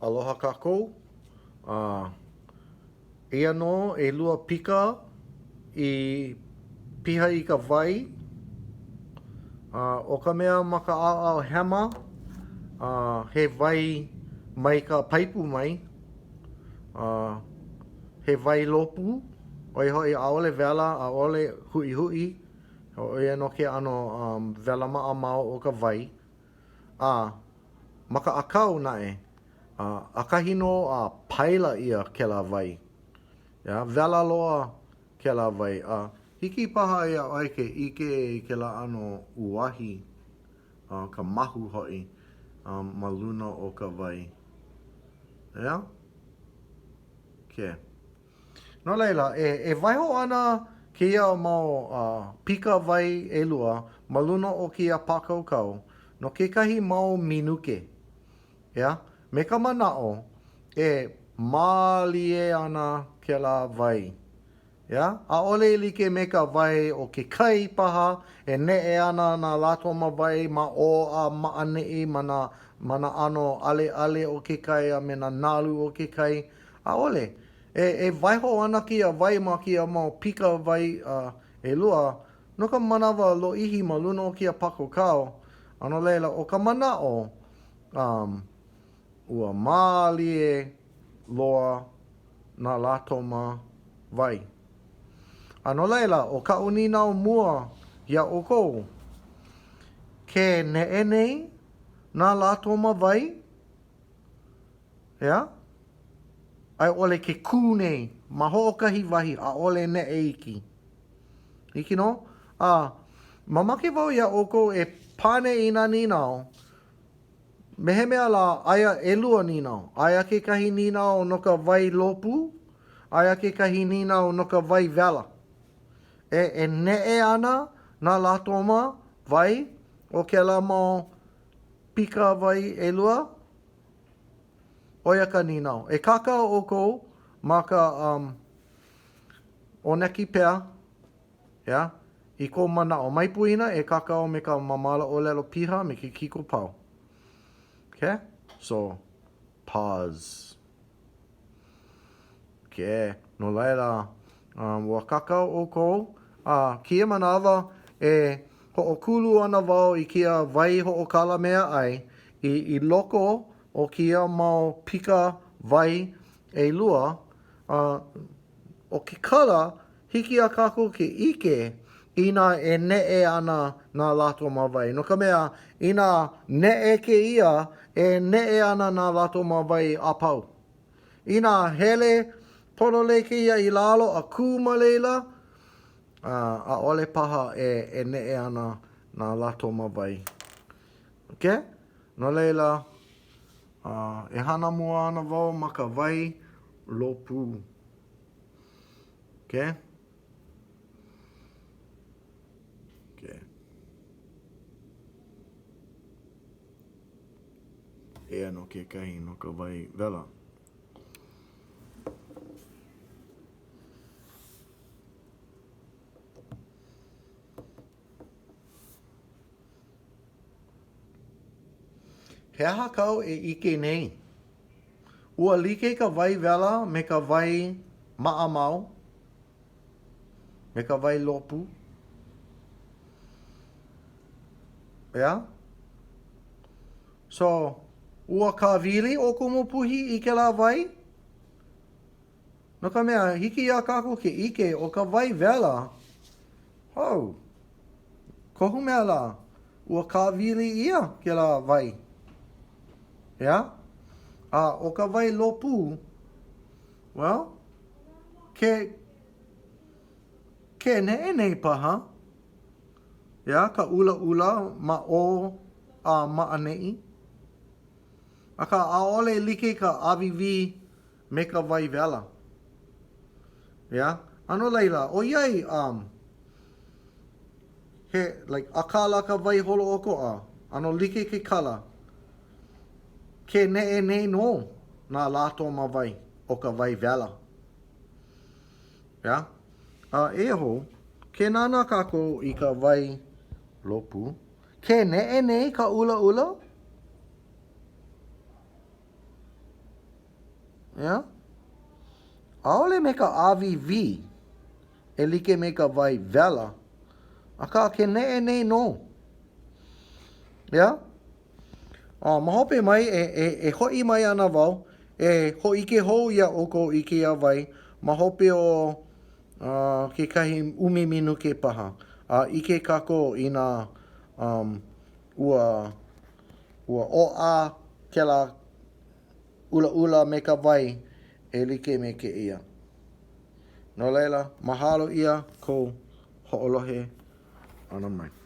Aloha kākou. Uh, eia nō ʻelua pika i piha i ka wai. Uh, ʻo ka mea ma ka ʻaoʻao hema, uh, he wai mai ka paipu mai. Uh, he wai lopu, ʻo ia hoʻi ʻaʻole wela, ʻaʻole huʻihuʻi. ʻO ia nō ke ʻano um, wela maʻamau o ka wai. A ma ka ʻākau naʻe, ʻakahi nō a paila ʻia kēlā wai. Yeah, wela loa kēlā wai. A hiki paha iā ʻoe ke ʻike i kēlā ʻano uahi, ka mahu hoʻi, ma luna o ka wai. Yeah? Okay. No laila, e, e waiho ana kēia mau pika wai ʻelua ma luna o kēia pākaukau no kekahi mau minuke, ʻeā, me ka manaʻo e mālie ana kēlā wai. ʻEā, ʻaʻole i like me ka wai o ke kai paha e neʻe ana nā lātoma wai ma ʻō a ma ʻaneʻi ma nā ma nā ʻano ʻaleʻale o ke kai a me nā nalu o ke kai. ʻAʻole. E, e waiho ana kēia wai ma kēia mau pika wai ʻelua no ka manawa lōʻihi ma luna o kēia pākaukau, a no laila, ʻo ka manaʻo, um, ua mālie loa nā lātoma wai. A no laila, ʻo kaʻu nīnau mua iā ʻoukou, ke neʻe nei nā lātoma wai? ʻEā? A i ʻole ke kū nei ma hoʻokahi wahi, ʻaʻole neʻe iki. Hiki nō? A, mamake wau iā ʻoukou e pane i nā nīnau, me he mea lā, aia ʻelua nīnau. Aia kekahi nīnau no ka wai lopu, aia kekahi nīnau no ka wai wela. E, e neʻe ana nā lātoma wai o kēlā mau pika wai ʻelua, ʻO ia ka nīnau. E kākau ʻoukou ma ka um, ʻoneki pea, yeah, i kou manaʻo. Mai poina e kākau me ka māmala ʻōlelo piha me ke kiko pau. Okay? So, pause. Okay. No laila, um, ua kākau ʻoukou, a kēia manawa e hoʻokulu ana wau i kēia wai hoʻokala meaʻai i, i loko o kēia mau pika wai ʻelua, a ʻo ke kala, hiki iā kākou ke ʻike inā e neʻe ana nā lātoma wai. No ka mea, inā neʻe kēia, e neʻe ana nā lātoma wai a pau. Inā hele pololei kēia i lalo a kū ma laila, ʻaʻole paha e neʻe ana nā lātoma wai. Okay? No laila, e hana mua ana wau ma ka wai lopu. Okay? Okay. Eia nō kekahi no ka wai wela. He aha kāu e ʻike nei? Ua like ka wai wela me ka wai maʻamau, me ka wai lopu. ʻEā? So, ua kāwili ʻo Kumu Puhi i kēlā wai? No ka mea, hiki iā kākou ke ʻike ʻo ka wai wela, oh, kohu mea lā, ua kāwili ʻia kēlā wai. ʻEā? A ʻo ka wai lopu, well, ke, ke neʻe nei paha, ʻeā, ka ʻulaʻula ma ʻō a ma ʻaneʻi. Akā, ʻaʻole like ka ʻāwīwī me ka wai wela. ʻEā? A no laila, ʻoiai, um, he, like, ʻākala ka wai holoʻokoʻa, ʻano like ke kala, ke neʻe nei nō nā lātoma wai o ka wai wela. ʻEā? A eia hou, ke nānā kākou i ka wai lopu, ke neʻe nei ka ʻulaʻula? ʻEā? ʻAʻole me ka ʻāwīwī e like me ka wai wela, akā ke neʻe nei nō. ʻEā? A ma hope mai e, e, e hoʻi mai ana wau e hōʻike hou iā ʻoukou i kēia wai ma hope o uh, kekahi ʻumi minuke paha. A ʻike kākou inā um, ua, ua ʻōʻā kēlā ʻulaʻula me ka wai e like me kēia. No laila, mahalo ʻia kou hoʻolohe ʻana mai.